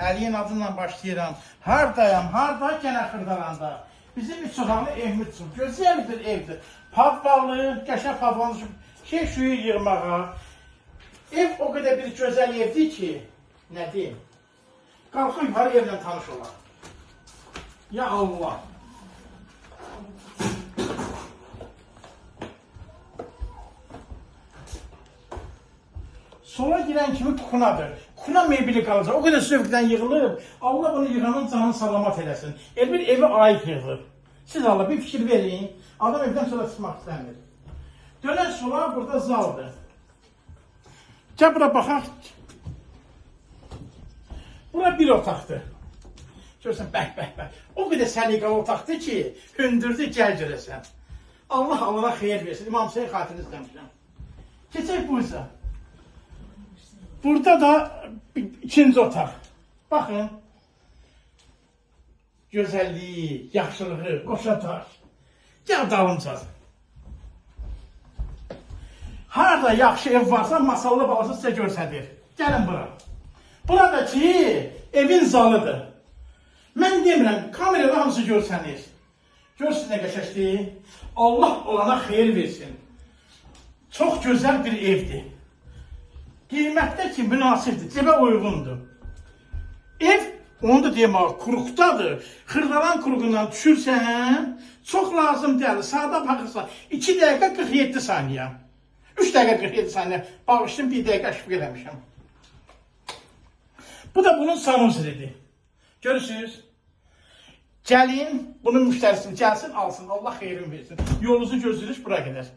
Əliyin adıyla başlayıram. Hardayam, harda? Gənə Xırdalanda. Bizim üç otaqlı evimiz çox gözəl bir evdir. Padvalı, qəşəng padvalı, şey şuyu yığmağa. Ev o qədər bir gözəl evdir ki, nə deyim? Qalxın yuxarı evlə tanış olaq. Ya Allah. Sola girən kimi kuxunadır. Kuxuna mebeli qalacaq. O qədər zövqdən yığılıb. Allah bunu yığanın canını salamat eləsin. El bir evi ayıq yığılıb. Siz Allah bir fikir verin. Adam evdən sonra çıxmaq istəmir. Dönən sola burada zaldır. Gəl bura baxaq. Bura bir otaqdır. Görürsən, bəh, bəh, bəh. O qədər səliqəli otaqdır ki, hündürdür, gəl görəsən. Allah Allah'a xeyir versin. İmam Hüseyin xatirini istəmişəm. Keçək buysa. Burada da ikinci otaq. Baxın. Gözəlliyi, yaxşılığı, qoşa daş. Gəl dalımca. Harada yaxşı ev varsa, masallı balası sizə göstərir. Gəlin bura. Buradakı evin zalıdır. Mən demirəm, kamerada hamısı görsənir. Görsün nə qəşəngdir. Allah olana xeyir versin. Çox gözəl bir evdir. Qiymətdə ki, münasibdir, cebə uyğundur. Ev, onu da deyim, kuruqdadır. Xırdalan kuruğundan düşürsən, çox lazım deyil. Saata baxırsan, 2 dəqiqə 47 saniyə. 3 dəqiqə 47 saniyə. Bağışlayın, 1 dəqiqə aşıb eləmişəm. Bu da bunun sanuzelidir. Görürsünüz? Gəlin, bunun müştərisini gəlsin, alsın. Allah xeyrin versin. Yolunuzu gözləyirik bura qədər.